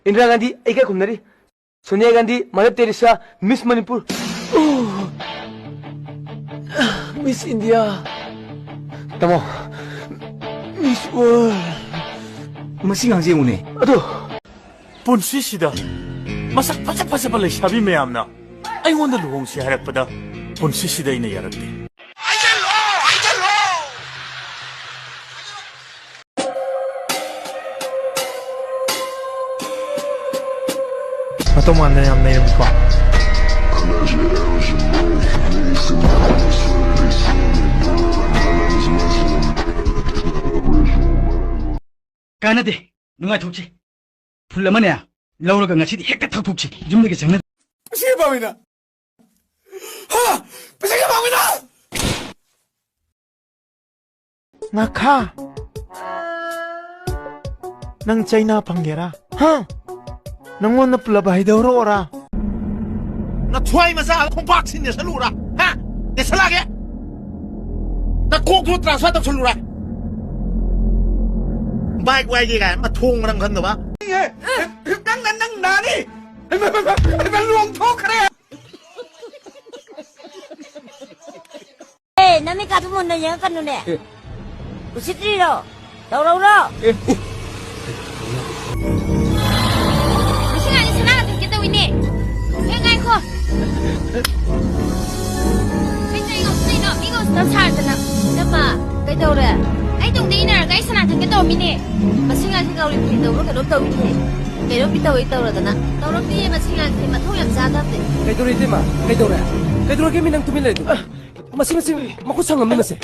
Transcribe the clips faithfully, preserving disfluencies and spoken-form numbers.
ꯏꯟꯗꯤꯔꯥ ꯒꯥꯟꯙꯤ ꯑꯩꯒ ꯈꯨꯝꯅꯔꯤ꯫ Sonia Gandhi, mother Teresa, ꯃꯤꯁ ꯃꯅꯤꯄꯨꯔ꯫ ꯃꯤꯁ India. ꯇꯥꯃꯣ꯫ ꯃꯤꯁ world. ꯃꯁꯤ ꯉꯥꯡꯁꯦ ꯌꯦꯡꯉꯨꯅꯦ꯫ ꯑꯗꯣ꯫ ꯄꯨꯟꯁꯤꯁꯤꯗ ꯃꯁꯛ ꯐꯖ ꯐꯖꯕ ꯂꯩꯁꯥꯕꯤ ꯃꯌꯥꯝꯅ ꯑꯩꯉꯣꯟꯗ ꯂꯨꯍꯣꯡꯁꯤ ꯍꯥꯏꯔꯛꯄꯗ ꯄꯨꯟꯁꯤꯁꯤꯗ ꯑꯩꯅ ꯌꯥꯔꯛꯇꯦ꯫ ꯃꯇꯧ ꯃꯥꯟꯗꯅ ꯌꯥꯝ ꯅꯩꯔꯝꯃꯤꯀꯣ꯫ ꯀꯥꯟꯅꯗꯦ, ꯅꯨꯡꯉꯥꯏꯊꯣꯛꯁꯤ꯫ ꯐꯨꯜ ꯑꯃꯅꯦ ꯂꯧꯔꯒ ꯉꯁꯤꯗꯤ ꯍꯦꯛꯇ ꯊꯛꯊꯣꯛꯁꯤ꯫ ꯌꯨꯝꯗꯒꯤ ꯆꯪꯅ ꯁꯤ ꯄꯥꯝꯃꯤꯅ꯫ ꯍꯥ? ꯄꯩꯁꯥ ꯀꯌꯥ ꯄꯥꯝꯃꯤꯅ? ꯉꯥꯈꯥ, ꯅꯪ ꯆꯩꯅꯥ ꯐꯪꯒꯦꯔꯥ? ꯍꯥ? ꯅꯪꯉꯣꯟꯗ ꯄꯨꯂꯞ ꯍꯩꯗꯧꯔꯛꯑꯣꯔꯥ? ꯅꯊ꯭ꯋꯥꯏ ꯃꯆꯥ ꯈꯣꯡꯄꯥꯛꯁꯤ ꯅꯦꯠꯁꯜꯂꯨꯔꯥ? ꯍꯥ? ꯅꯦꯠꯁꯜꯂꯛꯑꯒꯦ? ꯅꯀꯣꯛꯇꯨ ꯇ꯭ꯔꯥꯟꯁꯐꯔ ꯇꯧꯁꯜꯂꯨꯔꯥ? ꯕꯥꯏꯛ ꯋꯥꯏꯒꯦ ꯀꯥꯏꯅ ꯃꯊꯣꯡ ꯃꯔꯝ ꯈꯪꯗꯕ꯫ ꯅꯪꯅ ꯅꯪ ꯅꯥꯅꯤ꯫ ꯍꯩꯃꯥ, ꯍꯩꯃꯥ, ꯍꯩꯃꯥ, ꯂꯣꯡꯊꯣꯛꯈ꯭ꯔꯦ꯫ ꯑꯦ, ꯅꯃꯤꯠꯀꯥꯗꯨ ꯃꯨꯟꯅ ꯌꯦꯡꯉꯛꯀꯅꯨꯅꯦ꯫ ꯑꯦ꯫ ꯎꯁꯤꯠꯇ꯭ꯔꯤꯔꯣ? ꯇꯧꯔꯧꯔꯣ? ꯑꯦ꯫ ꯉꯁꯤ ꯉꯥꯅꯤ ꯁꯅꯥ ꯍꯥꯠꯇꯣꯛꯀꯦ ꯇꯧꯋꯤꯅꯦ꯫ ꯍꯦ, ꯉꯥꯏꯈꯣ꯫ ꯀꯩ ꯀꯩ ꯉꯥꯎꯁꯤꯟꯅꯩꯅꯣ? ꯃꯤꯒ ꯎꯁꯤꯠꯇꯕ ꯁꯥꯔꯗꯅ꯫ ꯏꯅꯝꯃ, ꯀꯩꯗꯧꯔꯦ? ꯑꯩ ꯇꯨꯡꯗ ꯏꯟꯅꯔꯒ ꯑꯩ ꯁꯅꯥ ꯊꯛꯀꯦ ꯇꯧꯔꯝꯃꯤꯅꯦ꯫ ꯃꯁꯤ ꯉꯥꯁꯤ ꯉꯥꯎꯔꯤ ꯐꯩ ꯇꯧꯕ꯭ꯔꯥ ꯀꯩꯅꯣꯝ ꯇꯧꯏꯅꯦ꯫ ꯀꯩꯅꯣꯝꯗꯤ ꯇꯧꯏ ꯇꯧꯔꯗꯅ꯫ ꯇꯧꯔꯛꯇꯤꯌꯦ ꯃꯁꯤ ꯉꯥꯁꯤ ꯃꯊꯧ ꯌꯥꯝ ꯆꯥꯗꯕꯅꯦ꯫ ꯀꯩꯗꯧꯔꯦ ꯏꯇꯩꯃ? ꯀꯩꯗꯧꯔꯦ? ꯀꯩꯗꯧꯔꯒꯦ ꯃꯤ ꯅꯪ ꯇꯨꯃꯤꯟ ꯂꯩꯗꯨ? ꯃꯁꯤ, ꯃꯁꯤ, ꯃꯈꯨꯠ ꯁꯪꯉꯝꯅꯤ ꯃꯁꯤ꯫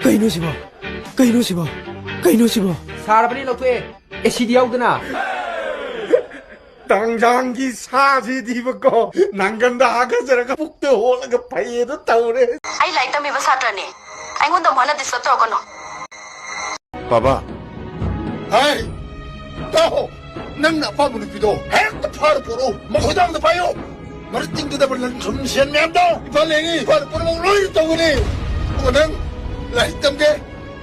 ꯀꯩꯅꯣ ꯁꯤꯕꯣ? ꯀꯩꯅꯣ ꯁꯤꯕꯣ? ꯀꯩꯅꯣ ꯁꯤꯕꯣ? ꯁꯥꯔꯕꯅꯤ ꯂꯧꯊꯣꯛꯑꯦ꯫ ꯑꯦꯁꯤꯗꯤ ꯌꯥꯎꯗꯅ꯫ ꯇꯥꯡꯖꯥꯡꯒꯤ ꯁꯥꯁꯤꯗꯤꯕꯀꯣ, ꯅꯪꯒꯟꯗ ꯍꯥꯒꯠꯆꯔꯒ ꯄꯨꯛꯇ ꯍꯣꯜꯂꯒ ꯐꯩꯌꯦꯗꯣ ꯇꯧꯔꯦ꯫ ꯑꯩ ꯂꯥꯏꯔꯤꯛ ꯇꯝꯃꯤꯕ ꯁꯥꯇ꯭ꯔꯅꯤ꯫ ꯑꯩꯉꯣꯟꯗ ꯑꯃꯨꯛ ꯍꯟꯅ ꯗꯤꯁꯇꯔꯕ ꯇꯧꯔꯛꯀꯅꯨ꯫ ꯕꯥꯕꯥ꯫ ꯍꯥꯏ! ꯇꯥꯎ! ꯅꯪꯅ ꯑꯄꯥꯝꯕ ꯅꯨꯄꯤꯗꯣ ꯍꯦꯛꯇ ꯐꯥꯔ ꯄꯨꯔꯛꯎ꯫ ꯃꯈꯣꯏꯗꯥꯡꯗ ꯄꯥꯏꯌꯨ꯫ ꯃꯔꯨꯞ ꯇꯤꯡꯒꯗꯕ ꯂꯟ ꯊꯨꯝ ꯁꯦꯟ ꯃꯌꯥꯝꯗꯣ ꯏꯝꯐꯥꯜ ꯂꯩꯅꯤ꯫ ꯏꯝꯐꯥꯜ ꯄꯨꯝꯅꯃꯛ ꯂꯣꯏꯅ ꯇꯧꯒꯅꯤ꯫ ꯑꯗꯨꯒ ꯅꯪ ꯂꯥꯏꯔꯤꯛ ꯇꯝꯒꯦ꯫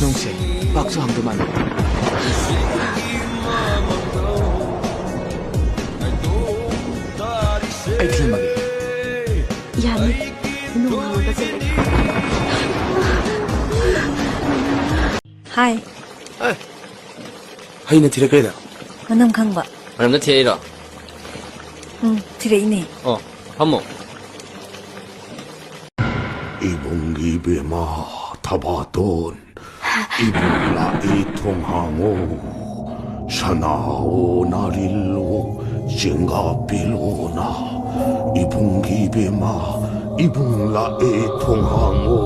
ꯅꯨꯡꯁꯦ ꯄꯥꯛꯁꯨ ꯍꯪꯗꯧ ꯃꯥꯟꯗꯦ꯫ ꯑꯩ ꯊꯦꯝꯃꯒꯦ꯫ ꯌꯥꯅꯤ꯫ ꯅꯣꯡꯉꯥꯜꯂꯒ ꯆꯠꯂꯒꯦ꯫ ꯍꯥꯏ꯫ ꯑꯦ, ꯍꯩꯅ ꯊꯤꯔꯛꯀꯩꯗ꯫ ꯃꯅꯝ ꯈꯪꯕ꯫ ꯃꯅꯝꯗ ꯊꯤꯔꯛꯏꯔꯣ? ꯎꯝ, ꯊꯤꯔꯛꯏꯅꯦ꯫ ꯑꯣ, ꯐꯝꯃꯣ꯫ ꯏꯕꯨꯡꯒꯤ ꯕꯦꯃꯥ ꯊꯕꯥꯇꯣꯟ, ꯏꯕꯨꯡ ꯂꯥꯛꯏ ꯊꯣꯡ ꯍꯥꯡꯉꯣ, ꯁꯅꯥꯑꯣ ꯅꯥꯔꯤꯜꯂꯣ ꯆꯦꯡꯒꯥ ꯄꯦꯂꯣꯅ꯫ ꯏꯕꯨꯡꯒꯤ ꯕꯦꯃꯥ, ꯏꯕꯨꯡ ꯂꯥꯛꯑꯦ ꯊꯣꯡ ꯍꯥꯡꯉꯣ,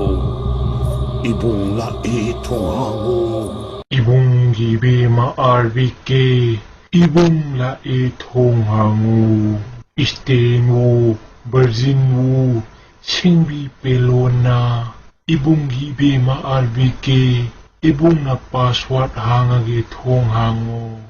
ꯏꯕꯨꯡ ꯂꯥꯛꯑꯦ ꯊꯣꯡ ꯍꯥꯡꯉꯣ꯫ ꯏꯕꯨꯡꯒꯤ ꯕꯦꯃꯥ ꯑꯥꯔ ꯕꯤ ꯀꯦ, ꯏꯕꯨꯡ ꯂꯥꯛꯑꯦ ꯊꯣꯡ ꯍꯥꯡꯉꯨ꯫ ꯏꯁꯇꯦꯟꯋꯣ, ꯕꯔꯖꯤꯟꯋꯣ, ꯁꯤꯡꯕꯤ ꯄꯦꯂꯣꯅ꯫ ꯏꯕꯨꯡꯒꯤ ꯏꯕꯦꯝꯃ ꯑꯥꯔ ꯕꯤ ꯀꯦ, ꯏꯕꯨꯡꯅ ꯄꯥꯁꯋꯥꯔꯗ ꯍꯥꯡꯉꯒꯦ ꯊꯣꯡ ꯍꯥꯡꯉꯣ꯫